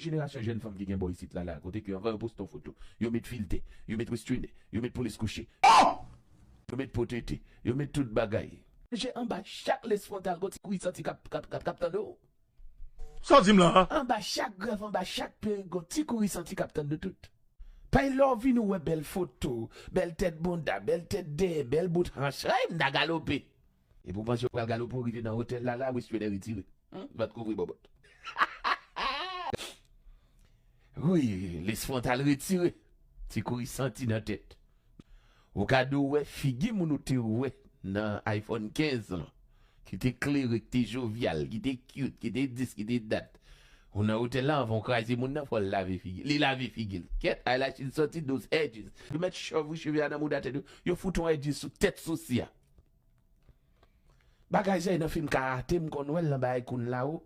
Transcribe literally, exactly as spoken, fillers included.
Jenerasyon jèn fanm ki gen bò isit la, la, kote ke anvan yo poste yon foto, yo met filtè, yo met westwine, yo met polis kouche, yo met potete, yo met tout bagay. Je anba chak les frontal, gon ti kouri santi k ap, k ap, k ap, k ap tann ou. Sa w di m la? Anba chak grèf, anba chak perik, gon ti kouri santi k ap tann nou tout. Pay lè w vin ou wè bèl foto, bèl tèt bonda, bèl tèt dèyè, bèl bout hanch, ay, m ta galope. Epi w panse w pral galope, w rive nan otèl la, la, westwine retire. Hmm? Bat kouvri bòbòt. Wi, les frontal retire. Ti kouri santi nan tèt. Ou ka di w wè figi moun ou te wè nan iPhone kenz lan, ki te klere, ki te jovyal, ki te cute, ki te dis, ki te dat. Ou nan otèl la, anvan w kraze moun nan, fò l lave figi. Li lave figi l. Kèt, ay la Chine sòti those edges. Yo mèt chòv wi cheve a nan mouda tèt yo. Yo fout yon edges sou tèt sousi a. Bagay sa e nan fim karate, m konn wè l nan bagay Kung Lao.